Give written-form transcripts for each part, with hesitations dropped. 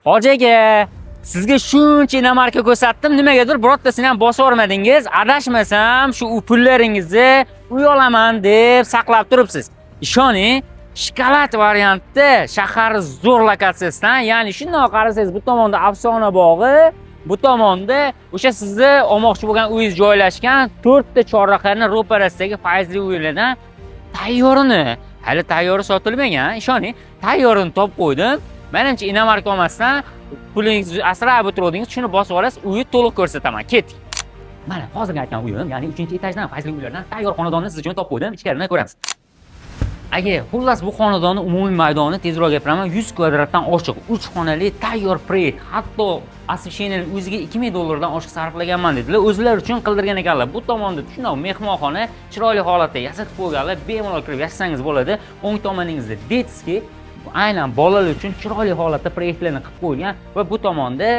Hoji aka, sizga shuncha иномарка ko'rsatdim, nimagadir birortasini ham bosib yubormadingiz. Adashmasam, shu pullaringizni uy olaman deb saqlab turibsiz. Ishoning, shokolad variantda shahar zo'r lokatsiyasidan, ya'ni shundoq qarasangiz, bu tomonda Afsona bog'i, bu tomonda o'sha sizni olmoqchi bo'lgan uyingiz joylashgan to'rtta chorrahani ro'parasidagi fayzli uylardan tayyorini, hali tayyori sotilmagan, ishoning, tayyorini topib qo'ydim. Manimcha, иномарка olmasdan pulingizni asrab o'tiruvdingiz, shuni bosib olasiz, uyni to'liq ko'rsataman. Ketdik. Mana hozirgi aytgan uyim, ya'ni 3-etajdan fayzli uylardan tayyor xonadonni siz uchun topib qo'ydim, ichkarini ko'ramiz. Aka, xullas, bu xonadonni umumiy maydoni, tezroq gapiraman, 100 kvadratdan oshiq, 3 xonali tayyor proyekt. Hatto освещение ni o'ziga 2000 dollardan oshiq sarflaganman dedilar. O'zlari uchun qildirgan ekanlar. Bu tomonda shundoq mehmonxona chiroyli holatda yasatib qo'yganlar, bemalol kirib yashasangiz bo'ladi. O'ng tomoningizda детский, aynan bolalar uchun chiroyli holatda proyektlarni qilib qo'yilgan va bu tomonda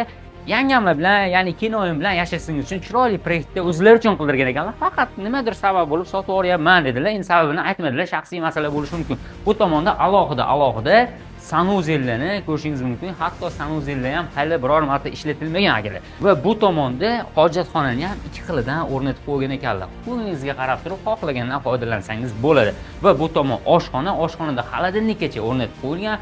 yangamlar bilan, ya'ni kelinoyim bilan yashashingiz uchun chiroyli proyektda o'zlari uchun qildirgan ekanlar. Faqat nimadir sabab bo'lib sotib yuboryapman dedilar. Endi sababini aytmadilar, shaxsiy masala bo'lishi mumkin. Bu tomonda alohida alohida санузел larni ko'rishingiz mumkin. Hatto санузел lar ham hali biror marta ishlatilmagan, akalar. Va bu tomonda hojatxonani ham ikki xilidan o'rnatib qo'ygan ekanlar. Qo'lingizga qarab turib xohlagandan foydalansangiz bo'ladi. Va bu tomon oshxona, oshxonada холодильник kacha o'rnatib qo'yilgan.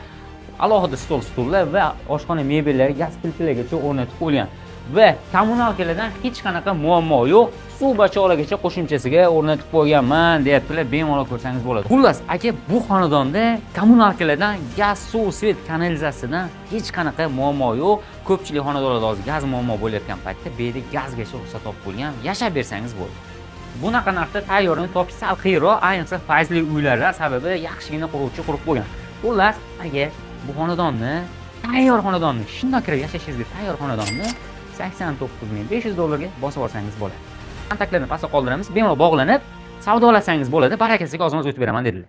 Alohida stol, stullar va oshxona mebellari, gaz plitalargacha o'rnatib qo'yilgan. Va коммуналка lardan hech qanaqa muammo yo'q. Suv бачок largacha qo'shimchasiga o'rnatib qo'yganman deyaptilar, bemalol ko'rsangiz bo'ladi. Xullas, aka, bu xonadonda коммуналка lardan, gaz, suv, свет, kanalizatsiyadan hech qanaqa muammo yo'q. Ko'pchilik xonadonlarda hozir gaz muammo bo'layotgan paytda bu yerda gazgacha ruxsat olib qo'yilgan, yashab bersangiz bo'ldi. Bunaqa narxda tayyorini topish sal qiyinroq, ayniqsa fayzli uylarda, sababi yaxshigina quruvchi qurib qo'ygan. Xullas, aka, bu xonadonni, tayyor xonadonni, shundoq kirib yashashingizga tayyor xonadonni 89 500 dollarga bosib olsangiz bo'ladi. Kontaktlarni pastga qoldiramiz, bemalol bog'lanib savdolasangiz bo'ladi. Barakasiga ozma-oz o'tib beraman dedilar.